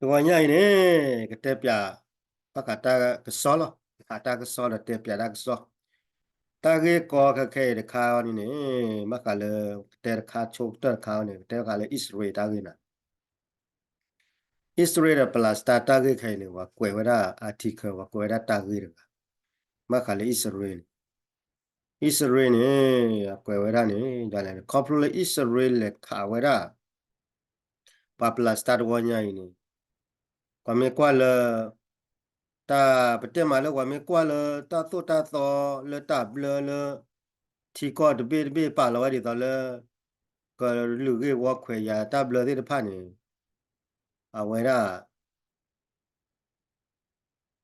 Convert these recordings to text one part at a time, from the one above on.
တဂီၤညါအံၤန့ၣ် ကတဲပၠး ဘၣ်ဃးတၢ်ကစီၣ်လီၤ. ဘၣ်ဃးတၢ်ကစီၣ်ဒီးတဲပၠးတၢ်ကစီၣ်. တၢ်ဂ့ၢ်ကီခဲခဲအံၤတခါအံၤန့ၣ် ဘၣ်ဃးလၢ ကတဲတခါဆိကတၢၢ်တခါအံၤန့ၣ် ကတဲဘၣ်ဃးလၢအံၣ်စရ့လးတၢ်ဂ့ၢ်နၤ. အံၣ်စရ့လးဒီး Palestine တၢ်ဂ့ၢ်ခဲအံၤန့ၣ် ပှၤကွဲးဝဲဒၣ် article ပှၤကွဲးဝဲဒၣ်တၢ်ဂ့ၢ်တဂၤ ဘၣ်ဃးလၢအံၣ်စရ့လးန့ၣ် အံၣ်စရ့လးန့ၣ် အကွဲးဝဲဒၣ်န့ၣ် ဒ်လဲၣ်န့ၣ် ခီဖျိလၢအံၣ်စရ့လးလဲၤခးဝဲဒၣ် ပှၤ Palestine တဝီညါအံၤန့ၣ် ပှၤမ့ၢ်ကွၢ်လၢ တၢ်ပတဲမးလၢပှၤမ့ၢ်ကွၢ်လၢတၢ်သိၣ်တၢ်သီလၢတၢ်ဘျၢလၢ ထံကီၢ်တဘ့ၣ်တဘ့ၣ်ပာ်လီၤဝဲဒ်သိးလၢ ကလုာ်ဂ့ၢ်ဝီခွဲးယာ်တၢ်ဘျၢသ့ၣ်တဖၣ်န့ၣ် အဝဲဒၣ်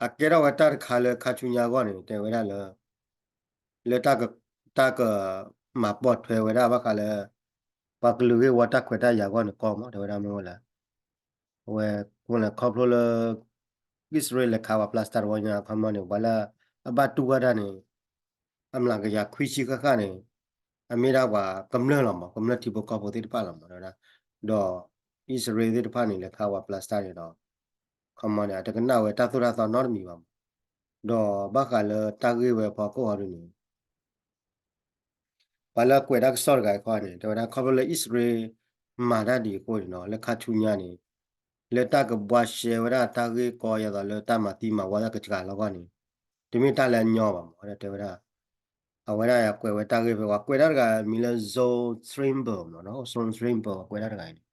အကဲထီၣ်ဝဲတၢ်တခါလၢခါဆူညါအဂီၢ်န့ၣ် တဲဝဲဒၣ်လၢ လၢတၢ်က တၢ်ကမၤပိာ်ထွဲဝဲဒၣ်ဘၣ်ဃးလၢ ပှၤကလုာ်ဂ့ၢ်ဝီတၢ်ခွဲးတၢ်ယာ်အဂီၢ်န့ၣ်ကီမး တဲဝဲဒၣ်မ့ၢ်ဝဲလၢ အဝဲကိးန့ၣ်ခီဖျိလၢ အံၣ်စရ့လးလဲၤခးပှၤ Palestine တဝီညါ ခီမီန့ၣ် ပှၤလၢအဘၣ်တူၢ်ဝဲဒၣ်န့ၣ် အမျးကယၤခွံဆံဃၣ်ဃၣ်န့ၣ် အမ့ၢ်ဒၣ်ပှၤကမျၢၢ်လီၤမး ကမျၢၢ်ထံဖိကီၢ်ဖိသ့ၣ်တဖၣ်လီၤမး တဲဝဲဒၣ် ဒီးအံၣ်စရ့လးသ့ၣ်တဖၣ်န့ၣ် လဲၤခးပှၤ Palestine န့ၣ်ဒီး ခီမီန့ၣ် အတကနၣ်ဝဲတၢ်သိၣ်တၢ်သီနီတမံၤဘၣ်မး ဒီးဘၣ်ဃးလၢတၢ်ဂ့ၢ်ဝဲအဖီခိၣ်အီၤဒ်န့ၣ် ပှၤလၢကွဲးတၢ်ကစီၣ်တဂၤအံၤခီန့ၣ် တဲဝဲဒၣ်ခီဖျိလၢအံၣ်စရ့လးမၤတၢ်ဒ်အံၤအဃိန့ၣ်ဒီး လၢခါဆူညါန့ၣ် လၢတၢ်ကဘှါရှဲဝဲဒၣ်တၢ်ဂ့ၢ်ကီယဲသိးလၢတၢ်မၤသံမၤဝီတၢ်ကစှၤလီၤအဂီၢ်န့ၣ် တမ့ၢ်တၢ်လၢအညီဘၣ်မး တဲဝဲဒၣ် အဝဲဒၣ်ယကွဲးဝဲတၢ်ဂ့ၢ်ဖဲ ပှၤကွဲးတၢ်တဂၤမံၤလၢ Zone Trimble မး Zone Trimble ပှၤကွဲးတၢ်တဂၤအံၤန့ၣ်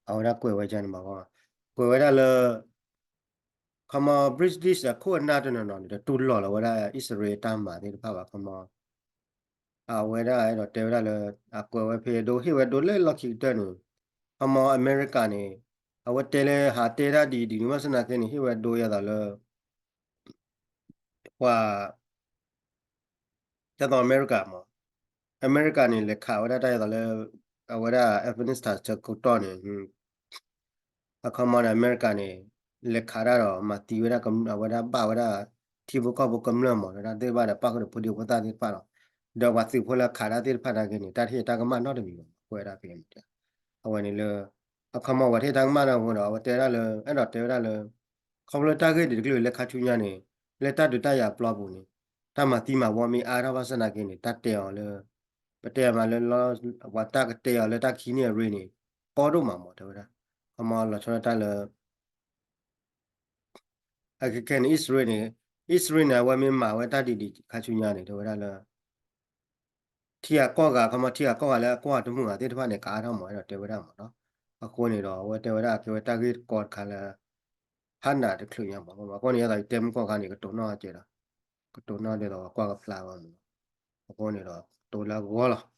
အဝဲဒၣ်ကွဲးဝဲဒ်န့ၣ်မး ကွဲးဝဲဒၣ်လၢ ခီမီ British အခိၣ်အနၢ်တနီၤနီၤန့ၣ် တတူၢ်လိာ်လီၤဝဲဒၣ်အံၣ်စရ့လးတၢ်မၤသ့ၣ်တဖၣ်ဘၣ် ခီမီ အဝဲဒၣ်အဲၣ်ဒိးတဲဝဲဒၣ်လၢ အကွဲးဝဲဖဲဒိဟ့ၣ်ဝဲဒိလၢလီၢ်ခံကတၢၢ်န့ၣ် ခီမီ အမဲရကၤန့ၣ် အဝဲတဲလၢဟးတဲတၢ်ဒ်အံၤဒ်န့ၣ် ဘၣ်ဆၣ်သနာ်က့န့ၣ် ဟ့ၣ်ဝဲဒိယဲသိးလၢ ပှၤ ဒ်သိးအမဲရကၤမး အမဲရကၤန့ၣ် လဲၤခးဝဲဒၣ်တၢ်ယဲသိးလၢ အဝဲဒၣ် Afghanistan ဆၢကတီၢ်န့ၣ် အခီမီန့ၣ် အမဲရကၤန့ၣ် လဲၤခးတၢ်ဒီး မၤသံဝဲဒၣ် အဝဲဒၣ်ဘၣ်ဝဲဒၣ် ထံဖိကီၢ်ဖိကမျၢၢ်မး ဒ်သ့ၣ်တဖၣ်ဒီး ပၣ်ဃုာ်ဒီးဖိဒံဖိသၣ်သ့ၣ်တဖၣ်လီၤ. ဒီးပှၤသုးဖိလၢခးတၢ်သ့ၣ်တဖၣ်နာ်က့န့ၣ် တၢ်တဟ့ၣ်တၢ်ကမၣ်နီတမံၤဘၣ် ကွဲးဒၣ်ဖဲန့ၣ် အဝဲန့ၣ်လၢ အခီမီဝဲတဟ့ၣ်တၢ်ကမၣ်နီတမံၤဒီး အဝဲတဲဒၣ်လၢ အဲၣ်ဒိးတဲဝဲဒၣ်လၢ ခီဖျိလၢတၢ်ဂ့ၢ်ဒ်တကလုာ်လၢခါဆူညါန့ၣ် လၢတၢ်ဒုးတၢ်ယၤပျီပူၤန့ၣ် တၢ်မၤသံမၤဝီမ့ၢ်အါထီၣ်ဘၣ်ဆၣ်သနာ်က့န့ၣ် တၢ်တဲအီၤလၢ ပတဲမးလၢ ပှၤတၢ်ကတဲအီၤလၢတၢ်ခံန့ၢ်အရ့န့ၣ် ကီဒိၣ်မးမး တဲဝဲဒၣ် ခီမီလီၤဆီဒၣ်တၢ်လၢ အခဲခဲန့ၣ် အံၣ်စရ့လးန့ၣ် အံၣ်စရ့လးန့ၣ် အဝဲမ့ၢ်မၤဝဲတၢ်ဒ်ဒ်ခါဆူညါန့ၣ် တဲဝဲဒၣ်လၢ ထံဂၤကီၢ်ဂၤ ခီမီထံဂၤကီၢ်ဂၤလၢအကွၢ်တမုာ်ဂၤသ့ၣ်တဖၣ်န့ၣ် ကါထီၣ်မး အဲၣ်ဒိးတဲဝဲဒၣ်မးနီၤ. အဃိန့ၣ်ဒီး အဝဲတဲဝဲဒၣ်ကဲဝဲတၢ်ဂ့ၢ်ကီတခါလၢ ဖးနးတချုးညါမး အဃိန့ၣ် ယသးယတဲမုၢ်ကီၢ်ခါန့ၣ် ကတိၤနီၣ်ကဲဒီး ကတိၤနီၣ်ဒ်သိးပှၤကွၢ်ကဖျါဝဲမးနီၤ. အဃိန့ၣ်ဒီး ကတိၤလၢအဂီၢ်လီၤ.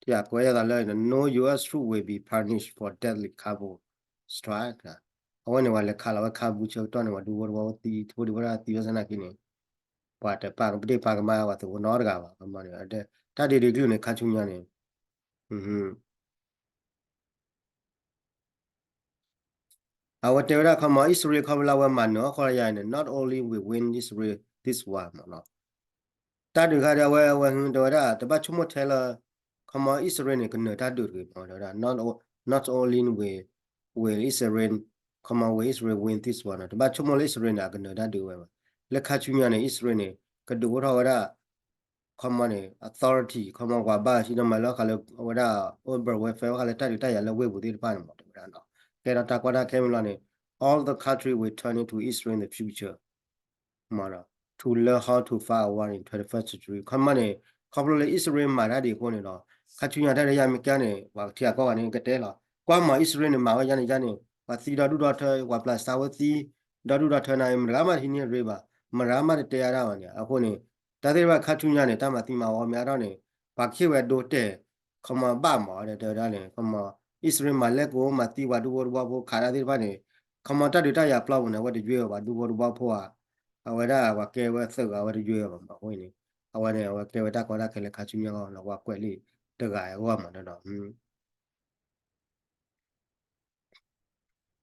ထံဂၤကီၢ်ဂၤယသးလၢ no U S troop will be punished for deadly Kabul strike အဝဲန့ၣ် ပှၤလဲၤခးလီၤဝဲ Kabul ဆၢကတီၢ်န့ၣ် ပှၤဒူဖိတဝီဖိသံ ဖိဒံဖိသၣ်သံဝဲဆၣ်နာ်က့န့ၣ် ပှၤတပာ်ကပဒ့ၣ်ပာ်ကမၣ်ပှၤသုးဖိနီတဂၤဘၣ် ခီမီန့ၣ် တၢ်ဒ်ဒ်ကလုၢ်န့ၣ် ခါဆူညါန့ၣ် အဝဲတဲဝဲဒၣ် ခီမီ အံၣ်စရ့လး ခီဖျိလၢအဝဲမၤနၢၤအီၣ်ခီလၢယၤန့ၣ် not only will win Israel this war မးနီၤ. တၢ်ဒုးခါဒီးအဝဲ အဝဲဟဲတဲဝဲဒၣ် တဘၣ်ဆိကမိၣ်ထဲလၢ ခီမီ အံၣ်စရ့လးန့ၣ် ကနၢၤတၢ်ဒုးတဂ့ၤမး တဲဝဲဒၣ် not, not only will, will Israel, ခီမီ will Israel win this war နီၤ တဘၣ်ဆိကမိၣ်လၢအံၣ်စရ့လးန့ၣ် အကနၢၤတၢ်ဒုးဝဲဘၣ်. လၢခါဆူညါန့ၣ် အံၣ်စရ့လးန့ၣ် ကဒုးအိၣ်ထီၣ်ဝဲဒၣ် ခီမီန့ၣ် authority ခီမီပှၤဘၣ်စံၣ်ညီၣ်မၤလၢဃာ်လၢ အဝဲဒၣ် urban welfare ဝဲဃာ်လၢတၢ်ဒုးတၢ်ယၤလၢဝ့ၢ်ပူၤသ့ၣ်တဖၣ်န့ၣ်မး တဲဝဲဒၣ်နီၤ. ကဲထီၣ်တၢ်ကီတၢ်ခဲမ့ၢ်လီၤန့ၣ် all the country will turn it to Israel in the future မးဒီး to learn how to fight a war in twenty-first century ခီမီန့ၣ် ခီဖျိလၢအံၣ်စရ့လးမၤတၢ်ဒ်အဃိန့ၣ်ဒီး ခါဆူညါတၢ်ဒ်ယါမ့ၢ်ကဲန့ၣ် ပှၤထံဂၤကီၢ်ဂၤန့ၣ် ကတဲလီၤ ကွၢ်မး အံၣ်စရ့လးန့ၣ် မၤဝဲယါန့ၣ်ယါန့ၣ် ပှၤသံဒီဒူၣ်ဒီထၢ ပှၤပျၢ်စၢ်ဝဲသံ ဒီဒူၣ်ဒီထၢနာ်က့ မတဂၤမးတဟံးန့ၢ်ရ့ဘၣ် မတဂၤမးတတဲအါဒၣ်ဘၣ်န့ၣ် အဃိန့ၣ် တၢ်သ့ၣ်တဖၣ်ခါဆူညါန့ၣ် တၢ်မၤသံမၤဝီမ့ၢ်အါထီၣ်န့ၣ် ပှၤကဟ့ၣ်ဝဲဒိတဲာ် ခီမီဘၣ်မး တဲဝဲဒၣ်န့ၣ် ခီမီ အံၣ်စရ့လးမၤလဲၢ်ကိး မၤသံပှၤဒူဖိတဝီဖိခးတၢ်သ့ၣ်တဖၣ်န့ၣ် ခီမီတၢ်ဒုးတၢ်ယၤပျီပူၤန့ၣ် အဝဲတယွဲၢ်ဘၣ် ဒူဖိတဝီဖိဧါ အဝဲဒၣ်ပှၤကဲဝဲသုးဂၤ အဝဲတယွဲၢ်ဘၣ်မး အဃိန့ၣ် အဝဲန့ၣ် အဝဲကဲဝဲတၢ်ကီတၢ်ခဲလၢခါဆူညါလီၤ ပှၤကွဲးလံာ်တဂၤအဂီၢ်မးဒီး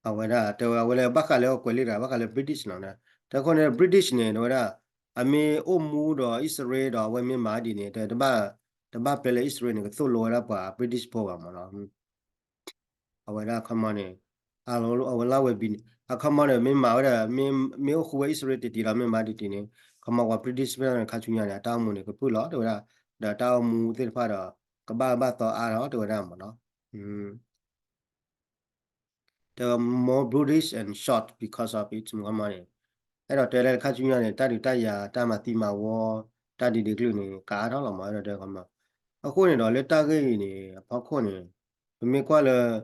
အဝဲဒၣ်တဲဝဲ အဝဲလၢဘၣ်ဃးလၢအကွဲးလံာ်တဂၤ ဘၣ်ဃးလၢ British နီၤ တဲခိၣ်န့ၣ် British န့ၣ် တဲဝဲဒၣ် အမ့ၢ်အိၣ်မူဒီးအံၣ်စရ့လးဒီး အဝဲမ့ၢ်မၤဒ်န့ၣ် တဘၣ် တဘၣ်ပျဲလၢအံၣ်စရ့လးန့ၣ် ကသိၣ်လိဝဲဒၣ်ပှၤ British ဖိဘၣ်မးနီၤ အဝဲဒၣ်ခီမီန့ၣ် အဝဲလၢအဝဲဘံၣ်န့ၣ် အခီမီန့ၣ် မ့ၢ်မၤဝဲဒၣ် မ့ၢ်အိၣ်ဃူဝဲအံၣ်စရ့လးတံၢ်တံၢ်ဒီး မ့ၢ်မၤတံၢ်တံၢ်န့ၣ် ခီမီပှၤ British ဖဲန့ၣ် ခါဆူညါန့ၣ် အတၢ်အိၣ်မူန့ၣ် ကပုၢ်လီၤတဲဝဲဒၣ် ဒီးတၢ်အိၣ်မူသ့ၣ်တဖၣ်ဒီး ကဘၣ်ဘၣ်သီအါထီၣ်တဲဝဲဒၣ်မ့ၢ်နီၤ တဲ more brutish and short because of it မ့ၢ်ခီမီန့ၣ် အဲၣ်ဒိးတဲလၢတခါဆူညါန့ၣ် တၢ်ဒုးတၢ်ယၤ တၢ်မၤသံမၤဝီ တၢ်ဒုးဒုးကလုာ်န့ၣ် ကအါထီၣ်လီၤမ့ၢ် အဲၣ်ဒိးတဲခီမီ အဃိန့ၣ်ဒီး လၢတၢ်ဂ့ၢ်အံၤန့ၣ် အဖီခိၣ်န့ၣ် ပမ့ၢ်ကွၢ်လၢ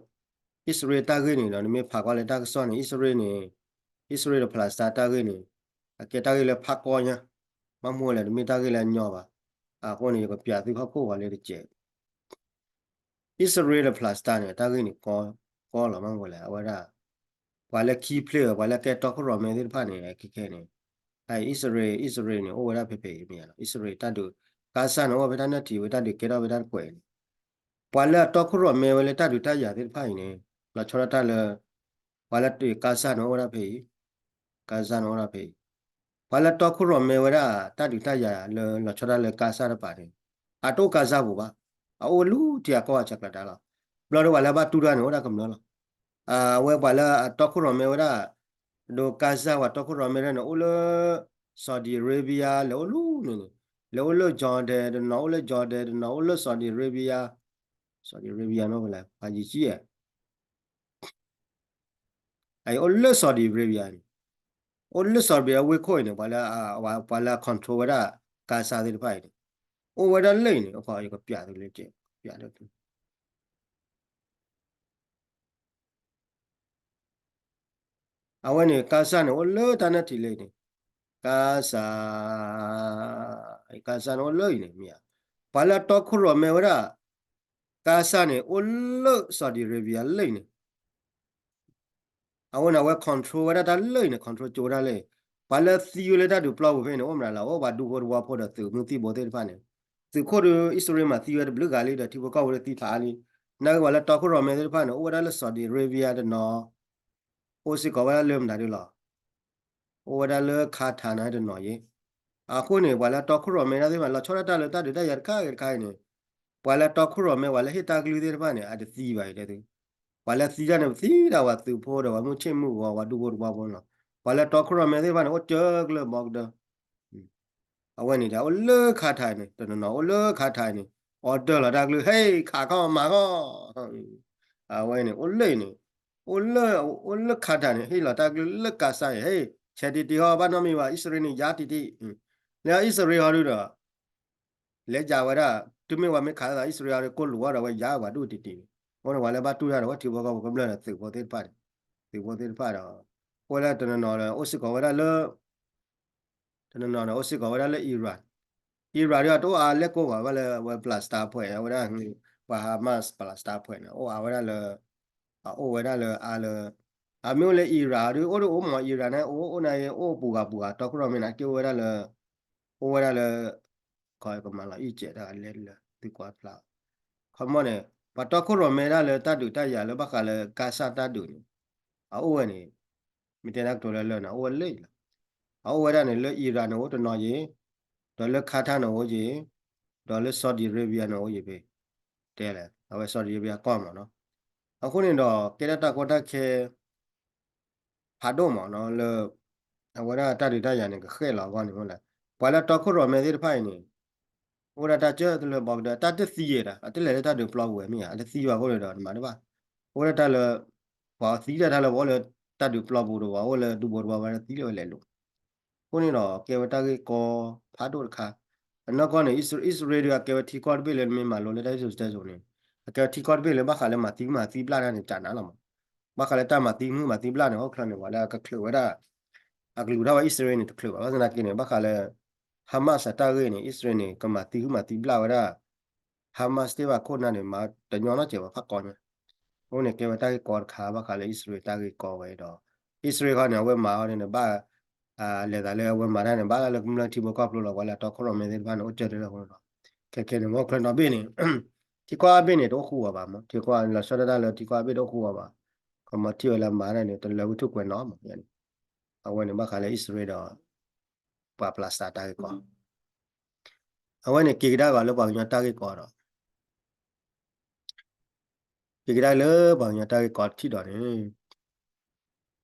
အံၣ်စရ့လးတၢ်ဂ့ၢ်န့ၣ်ဒီး နမ့ၢ်ဖးကွၢ်လၢတၢ်ကစီၣ်န့ၣ် အံၣ်စရ့လးန့ၣ် အံၣ်စရ့လးဒီး Palestine တၢ်ဂ့ၢ်န့ၣ် အကဲတၢ်ဂ့ၢ်လၢဖးကီညါ ဘၣ်မနုၤလဲၣ် တမ့ၢ်တၢ်ဂ့ၢ်လၢအညီဘၣ်. အဃိန့ၣ် ယကပျးသုဖီခိၣ်ပှၤလၢတစဲး အံၣ်စရ့လးဒီး Palestine န့ၣ် တၢ်ဂ့ၢ်န့ၣ် ကီလီၤမးဝဲလဲၣ် အဝဲဒၣ် ပှၤလၢခံဖျၢၣ် ပှၤလၢကဲတီခိၣ်ရိၣ်မဲသ့ၣ်တဖၣ်န့ၣ် ခဲခဲန့ၣ် အံၣ်စရ့လး အံၣ်စရ့လးန့ၣ် အိၣ်ဝဲဒၣ်ဖဲဖဲအံၤမ့ၢ်ဧါ အံၣ်စရ့လးတၢ်ဒုး ကါစၢ်န့ၣ် အိၣ်ဝဲဖဲတၢ်နၢၣ်ထံးဝဲတၢ်ဒုးကဲထီၣ်ဖဲတၢ်တကွဲးန့ၣ် ပှၤလၢအတီခိၣ်ရိၣ်မဲဝဲလၢတၢ်ဒုးတၢ်ယၤသ့ၣ်တဖၣ်အံၤန့ၣ် လီၤဆီဒၣ်တၢ်လၢ ပှၤလၢတၢ်ကါစၢ်န့ၣ်အိၣ်ဝဲဒၣ်ဖဲအံၤ ကါစၢ်န့ၣ်အိၣ်ဝဲဒၣ်ဖဲအံၤ ပှၤလၢတီခိၣ်ရိၣ်မဲဝဲဒၣ် တၢ်ဒုးတၢ်ယၤလၢလီၤဆီဒၣ်တၢ်လၢကါစၢ်တပၤန့ၣ် အတအိၣ်ကါစၢ်ပူၤဘၣ်. အအိၣ်လူၤတံၢ်အကီၢ်အဆၢကျါတၢ်လီၤ. ဘျီဒီးပှၤလၢဘၣ်တူၢ်တၢ်န့ၣ် အိၣ်ဒၣ်ကမျၢၢ်လီၤ. အဝဲပှၤလၢအတီခိၣ်ရိၣ်မဲဝဲဒၣ် ဒီးကါစၢ်ပှၤတီခိၣ်ရိၣ်မဲဒၣ်န့ၣ် အိၣ်လၢ Saudi Arabia လဲၤအိၣ်လူၤန့ၣ်န့ၣ် လဲၤအိၣ်လၢ Jordan တနီၤ အိၣ်လၢ Jordan တနီၤ အိၣ်လၢ Saudi Arabia Saudi Arabia နီၢ်ပလဲၣ် ပှၤယံၤကံၣ်ဧါ အအိၣ်လၢ Saudi Arabia န့ၣ် အိၣ်လၢ Saudi Arabia ဝ့ၢ်ခိၣ်အံၤန့ၣ် ပှၤလၢ ပှၤလၢ control ဝဲဒၣ် ကါစၢ်သ့ၣ်တဖၣ်အံၤန့ၣ် အိၣ်ဝဲဒၣ်လၢအံၤန့ၣ် အခီယကပျးသုလၢကဲး ပျးသု အဝဲန့ၣ် ကါစၢ်န့ၣ် အိၣ်လၢတၢ်နၢၣ်ထံးလၢအံၤန့ၣ် ကါစၢ် ကါစၢ်န့ၣ်အိၣ်လၢအံၤန့ၣ် မ့ၢ်ဧါ ပှၤလၢအတီခိၣ်ရိၣ်မဲဝဲဒၣ် ကါစၢ်န့ၣ် အိၣ်လၢ Saudi Arabia လၢအံၤန့ၣ် အဝဲန့ၣ် အဝဲ control ဝဲဒၣ်တၢ်လၢအံၤန့ၣ် control ကၠိဝဲဒၣ်လၢ ပှၤလၢသံဝဲလၢတၢ်ဒုးပျီပူၤဖဲန့ၣ် အိၣ်မနုၤလီၤ အိၣ်ပှၤဒူဖိတဝီဖိဒီးသုးမုၢ်သံၣ်ဘိသ့ၣ်တဖၣ်န့ၣ် သုးခိၣ်ဒီး အံၣ်စရ့လးမၤသံဝဲတဘျုးဂၤလံဒီး ထံဖိကီၢ်ဖိဒီးသံဖျါလံ နာ်က့ပှၤလၢတီခိၣ်ရိၣ်မဲသ့ၣ်တဖၣ်န့ၣ် အိၣ်ဝဲဒၣ်လၢ Saudi Arabia တနီၤ အိၣ်စ့ၢ်ကီးဝဲဒၣ်လၢမနုၤဒ်လီၤ အိၣ်ဝဲဒၣ်လၢ Qatar န့ၣ်တနီၤယ့ၣ် အဃိန့ၣ် ပှၤလၢတီခိၣ်ရိၣ်မဲတၢ်သ့ၣ်တဖၣ် လီၤဆီဒၣ်တၢ်လၢတၢ်ဒုးတၢ်ယၤတခါဂ့ၤတခါအံၤန့ၣ် ပှၤလၢတီခိၣ်ရိၣ်မဲ ပှၤလၢဟ့ၣ်တၢ်ကလုၢ်သ့ၣ်တဖၣ်န့ၣ် အတသံဘၣ်အံၤတဲသု ပှၤလၢသံတၢ်န့ၣ် ပသံဒၣ်ပှၤသုးဖိဒီးပှၤမုၢ်ဆ့ၣ်မုၢ်ဂီၤ ပှၤဒူဖိတဝီဖိန့ၣ်လီၤ ပှၤလၢတီခိၣ်ရိၣ်မဲသ့ၣ်တဖၣ်န့ၣ် အိၣ်ကၢကလၢဘီကဒၢ အဝဲန့ၣ်ဒီး အိၣ်လၢ Qatar န့ၣ် တနီၤနီၤ အိၣ်လၢ Qatar န့ၣ် order လီၤတၢ်ကလုၢ် ဟဲ ခးခီၣ်မၤခီၣ် အဝဲန့ၣ် အိၣ်လၢအံၤန့ၣ် အိၣ်လၢ အိၣ်လၢ Qatar န့ၣ် ဟ့ၣ်လီၤတၢ်ကလုၢ်လၢကါစၢ်အံၤ ဟဲ ဆဲးတံၢ်တံၢ်ဟီ ဘၣ်နီတမံၤဘၣ် အံၣ်စရ့လးန့ၣ် ယါတံၢ်တံၢ် လၢအံၣ်စရ့လးဟီဒုဒီး လဲၤယါဝဲဒၣ် တုၤမ့ၢ်ပှၤမ့ၢ်ခးသးအံၣ်စရ့လးဟီဒု ကိၢ်လူၤဝဲဒီးဝဲယါပှၤဒူၣ်တံၢ်တံၢ်န့ၣ် အဃိန့ၣ် ပှၤလၢဘၣ်တူၢ်တၢ်ဒီး ဝဲထံဖိကီၢ်ဖိကမျၢၢ်ဒီးသုးဖိသ့ၣ်တဖၣ်န့ၣ် သုးဖိသ့ၣ်တဖၣ်ဒီး အိၣ်လၢတနီၤနီၤဒီး အိၣ်စ့ၢ်ကီးဝဲဒၣ်လၢ တနီၤနီၤန့ၣ် အိၣ်စ့ၢ်ကီးဝဲဒၣ်လၢ Iran Iran ဒု အတအိၣ်အါလဲၣ်ကိးဂီၤဝဲလၢဝဲ Palestine ဖဲအဝဲဒၣ် ပှၤ Hamas Palestine ဖဲန့ၣ် အိၣ်အါဝဲဒၣ်လၢ အအိၣ်ဝဲဒၣ်လၢအါလၢ အမ့ၢ်အိၣ်လၢ Iran ဒု အိၣ်ဒုအိၣ်မး Iran န့ၣ် အိၣ်အိၣ်န့ၣ် အိၣ်ပူၤဂၤပူၤဂၤ တီခိၣ်ရိၣ်မဲန့ၣ် အက့ၢ်အိၣ်ဝဲဒၣ်လၢ အိၣ်ဝဲဒၣ်လၢ ခီကမၤလီၤအံၣ်စဲးတၢ်လဲၣ်လၢ သုကွၢ်ဖျါ ခီမီန့ၣ် ပှၤတီခိၣ်ရိၣ်မဲဒၣ်လၢတၢ်ဒုးတၢ်ယၤလၢဘၣ်ဃးလၢ ကါစၢ်တၢ်ဒုးန့ၣ် အအိၣ်ဝဲန့ၣ် မ့ၢ်တဲဒၣ်ကတိၤလၢလၢန့ၣ် အအိၣ်ဝဲလၢအံၤလီၤ. အအိၣ်ဝဲဒၣ်န့ၣ် လၢ Iran န့ၣ်အိၣ်တနီၤယ့ၣ်, ဒီးလၢ Qatar န့ၣ်အိၣ်ယ့ၣ်, ဒီးလၢ Saudi Arabia န့ၣ်အိၣ်ယ့ၣ်ဖဲ တဲလဲၣ် အဝဲ Saudi Arabia ကီၢ်မးနီၤ. အဃိန့ၣ်ဒီး ကဲဒၣ်တၢ်ကီတၢ်ခဲ ဖးဒိၣ်မးနီၤ လၢ အဝဲဒၣ်တၢ်ဒုးတၢ်ယၤန့ၣ် ကဃဲၣ်လီၤအဂီၢ်န့ၣ်မ့ၢ်လဲၣ်. ပှၤလၢတီခိၣ်ရိၣ်မဲသ့ၣ်တဖၣ်အံၤန့ၣ် အိၣ်ဒၣ်တၢ်ကၢၢ်တလၢဘီကဒၢ တၢ်တသံယဲၢ်ဒီး အတလဲၤလၢတၢ်ဒုးပျီပူၤဝဲမ့ၢ်ဧါ, အတသံဘၣ်အဃိန့ၣ်ဒီး နမၤတဘၣ်. အိၣ်ဒၣ်တၢ်လၢ ပှၤသံတၢ်တၢ်လၢပှၤအိၣ်လၢတၢ်ဒုးပျီပူၤဒီး ပှၤအိၣ်လၢဒူဖိတဝီဝဲသံလၢဝဲလဲၤလိာ် အဃိန့ၣ်ဒီး ကဲဝဲတၢ်ဂ့ၢ်ကီဖးဒိၣ်တခါ. အနီၢ်ကီၢ်န့ၣ် အံၣ်စရ့လးဒု အကဲဝဲထံကီၢ်တဘ့ၣ်လၢနမ့ၢ်မၤလိလၢတၢ်စံၣ်စိၤတဲစိၤန့ၣ် အကဲဝဲထံကီၢ်တဘ့ၣ်လၢဘၣ်ဃးလၢမၤသံမၤသံဘျၣ်တၢ်န့ၣ် တၢ်နးလီၤမး. ဘၣ်ဃးလၢတၢ်မၤသံမုၢ်မၤသံဘျၣ်န့ၣ် ဟီၣ်ချၢန့ၣ် ပှၤလၢအကချုးဝဲဒၣ် အကလူၤထီၣ်ဝဲအံၣ်စရ့လးန့ၣ် တချုးဘၣ်. ဘၣ်ဆၣ်သနာ်က့န့ၣ် ဘၣ်ဃးလၢ Hamas အတၢ်ဂ့ၢ်န့ၣ် အံၣ်စရ့လးန့ၣ် ကမၤသံဟုမၤသံဘျၣ်ဝဲဒၣ် Hamas သ့ၣ်တဖၣ်ခိၣ်နၢ်န့ၣ် မၤတညီနီတစဲးဘၣ်ဖးကီညါ. အဃိန့ၣ် ကဲဝဲတၢ်ဂ့ၢ်ကီတခါ ဘၣ်ဃးလၢအံၣ်စရ့လးတၢ်ဂ့ၢ်ကီဝဲဒီး အံၣ်စရ့လးခီန့ၣ် အဝဲမၤအီၤန့ၣ် ဘၣ် လဲၤသးလၢအဝဲမၤတၢ်န့ၣ် ဘၣ်လၢကမျၢၢ်ထံဖိကီၢ်ဖိလီၤ. ပှၤလၢအတီခိၣ်ရိၣ်မဲသ့ၣ်တဖၣ်န့ၣ် အိၣ်ကၢၢ်တလၢအဃိန့ၣ်ဒီး ခဲခဲန့ၣ် မ့ၢ်ချၢနီၣ်ဘ့ၣ်န့ၣ် ထံကီၢ်အါဘ့ၣ်န့ၣ် တအိၣ်ဃူအီၤဘၣ်မး. ထံကီၢ်လီၤဆီဒၣ်တၢ်လၢထံကီၢ်အါဘ့ၣ်တအိၣ်ဃူအီၤဘၣ်. ခီမီထံၣ်ဝဲလၢမၤတၢ်န့ၣ် တလၢဝံထူၣ်ကွဲးနီၣ်မး. အဝဲန့ၣ် ဘၣ်ဃးလၢအံၣ်စရ့လးဒီး ပှၤ Palestine တၢ်ဂ့ၢ်ကီ အဝဲန့ၣ် က့ၤကဒါက့ၤလၢပှၤကညီတၢ်ဂ့ၢ်ကီဒီး က့ၤကဒါလၢပှၤကညီတၢ်ဂ့ၢ်ကီထံၣ်ဒီးန့ၣ်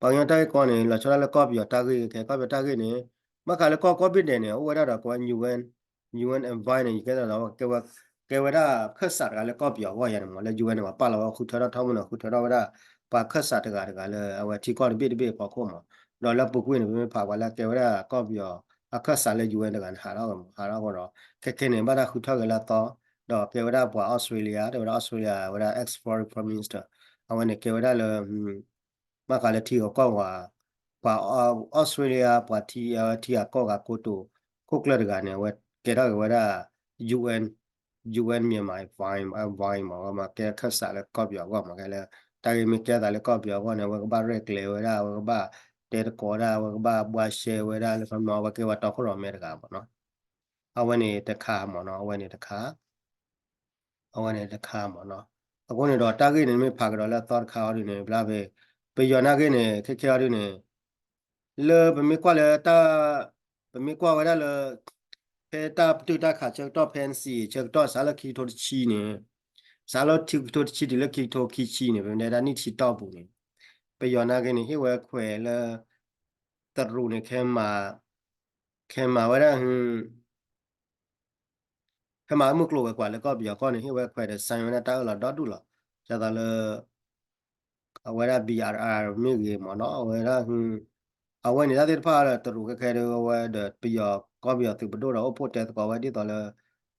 ပှၤကညီတၢ်ဂ့ၢ်ကီန့ၣ် လီၤဆီဒၣ်လၢကီၢ်ပယီၤတၢ်ဂ့ၢ်ခဲ ကီၢ်ပယီၤတၢ်ဂ့ၢ်န့ၣ် ဘၣ်ဃးလၢကီၢ်ကီၢ်ဘ့ၣ်ဒဲးန့ၣ် အိၣ်ဝဲဒၣ်ဒီးကဝဲ UN, UN envoy န့ၣ် ယကဲသးဒီး ကဲဝဲဒၣ်ခၢၣ်စးတဂၤလၢကီၢ်ပယီၤအဂီၢ်ယါန့ၣ်မး လၢ UN န့ၣ် ပှၤပာ်လီၤဝဲဃုထၢထီၣ်ထီမုၢ်န့ၣ် ဃုထၢထီၣ်ဝဲဒၣ် ပှၤခၢၣ်စးတဂၤတဂၤလၢအဝဲထံကီၢ်တဘ့ၣ်တဘ့ၣ်အဖီခိၣ်မး ဒီးလၢပူၤကွံာ်န့ၣ် ပမ့ၢ်ဖးပှၤလၢကဲဝဲဒၣ်ကီၢ်ပယီၤ အခၢၣ်စးလၢ UN တဂၤန့ၣ် ဟးထီၣ် ဟးထီၣ်ဃီဒီး ခဲခဲန့ၣ် ဘၣ်တၢ်ဃုထၢၣ်က့ၤလၢအသီ ဒီးကဲဝဲဒၣ်ပှၤ Australia တဲဝဲဒၣ် Australia ဝဲဒၣ် ex foreign prime minister အဝဲန့ၣ်ကဲဝဲဒၣ်လၢ ဘၣ်ဃးလၢထံဂၤကီၢ်ဂၤ ပှၤ Australia ပှၤထံ ထံဂၤကီၢ်ဂၤကိတိာ် ခိၣ်ကျၢၢ်တဂၤန့ၣ် အဝဲကဲထီၣ်က့ၤဝဲဒၣ် UN, UN Myanmar envoy, envoy မး အဝဲမ့ၢ်ကဲခၢၣ်စးလၢကီၢ်ပယီၤအဂီၢ်မး ကဲလၢ တၢ်ဂ့ၢ်မ့ၢ်ကဲသးလၢကီၢ်ပယီၤအဂီၢ်န့ၣ် အဝဲကဘၣ်ရဲၣ်ကျဲၤဝဲဒၣ် အဝဲကဘၣ်တဲသကိးဒၣ် အဝဲကဘၣ်ဘှါရှဲဝဲဒၣ်လၢ ခီမီ အဝဲကဲဝဲတီခိၣ်ရိၣ်မဲတဂၤမးနီၤ အဝဲန့ၣ်တခါမးနီၤ အဝဲန့ၣ်တခါ အဝဲန့ၣ်တခါမးနီၤ အဃိန့ၣ်ဒီးတၢ်ဂ့ၢ်န့ၣ်မ့ၢ်ဖးကဒီးလၢအသီတခါအီၤဒ်န့ၣ် ဘျါဖဲ ပယီၤနာ်က့န့ၣ် ခဲခဲအီၤဒ်န့ၣ် လၢပမ့ၢ်ကွၢ်လၢတၢ် ပမ့ၢ်ကွၢ်ဝဲဒၣ်လၢ ဖဲတၢ်ပတုာ်တၢ်ခးဆၢကတီၢ် ဖဲ NCA ဆၢကတီၢ် စးလၢခံကထိတဆံန့ၣ် စးလၢခံကထိတဆံတုၤလၢခံကထိခံဆံန့ၣ် ပမ့ၢ်တဲဒၣ်နံၣ်ဆံတီၢ်ပူၤန့ၣ် ပယီၤနာ်က့န့ၣ် ဟ့ၣ်ဝဲခွဲးလၢ တရူးန့ၣ် ခဲမၤ ခဲမၤဝဲဒၣ် ခဲမၤမုၢ်ကျိၤဝဲၤကွာ်လၢကီၢ်ပယီၤကီၢ်န့ၣ် ဟ့ၣ်ဝဲခွဲးဒီး sign ဝဲဒၣ်တၢ်အၢၣ်လီၤဒီဒူၣ်လီၤ. ဒ်သိးလၢ အဝဲဒၣ် BRI မ့ၢ်ဂ့ၤမ့ၢ်နီၤ အဝဲဒၣ် အဝဲန့ၣ်တၢ်သ့ၣ်တဖၣ်ဒီးတရူးခဲခဲဒီး အဝဲဒီးပယီၤကီၢ်ပယီၤသုးပဒိၣ်ဒီးအိၣ်ဖှိၣ်တဲသကိးဝဲဒ်သိးလၢ